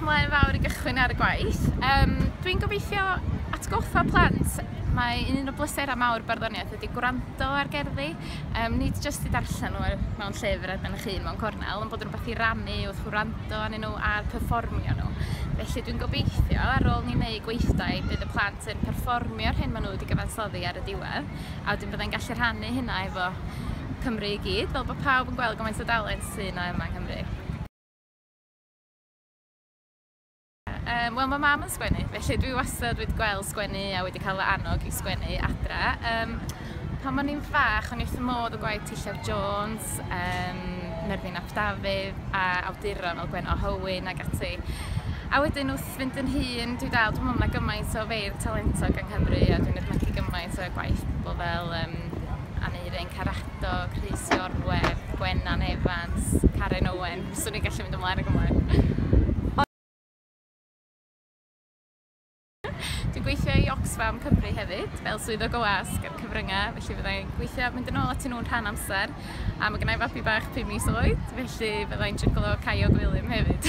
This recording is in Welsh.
edrych ymlaen yn fawr i gychwyn ar y gwaith. Dwi'n gobeithio atgoffa plant mae un o bleserau mawr barddoniaeth ydy gwrando ar gerddi, nid jyst i darllen nhw mewn llyfr ar ben eich hun mewn cornel, ond bod yn rhywbeth i rannu wrth wrando arnyn nhw a perfformio nhw. Felly dwi'n gobeithio ar ôl ni wneud gweithdai bydd y plant yn perfformio'r hyn maen nhw wedi gyfansoddi ar y diwedd, a wedyn byddai'n gallu rhannu hynna efo Cymru i gyd, fel bod pawb yn gweld gymaint o dalent sydd yna yma yng Nghymru. Wel, mae mam yn sgwennu, felly dwi wastad wedi gweld sgwennu a wedi cael fy annog i sgwennu adra. Pan o'n i'n fach, o'n i wrth fy modd o gwaith T. Jones, Myrddin ap Dafydd a awduron fel Gwenno Hywyn ac ati. A wedyn wrth fynd yn hŷn, dwi dal, dwi'n meddwl mae gymaint o feirdd talentog yng Nghymru a dwi'n edmygu gymaint o gwaith pobl fel Aneurin Karadog, Rhys Iorwerth, Gwennan Evans, Karen Owen. Swn i'n gallu mynd ymlaen ac ymlaen. Dwi'n gweithio i Oxfam Cymru hefyd, fel swyddog o wasg a'r cyfryngau, felly fyddai'n gweithio mynd yn ôl atyn nhw'n rhan amser. A mae gennau fabi bach 5 mis oed, felly fyddai'n jyglo Caio Gwilym hefyd.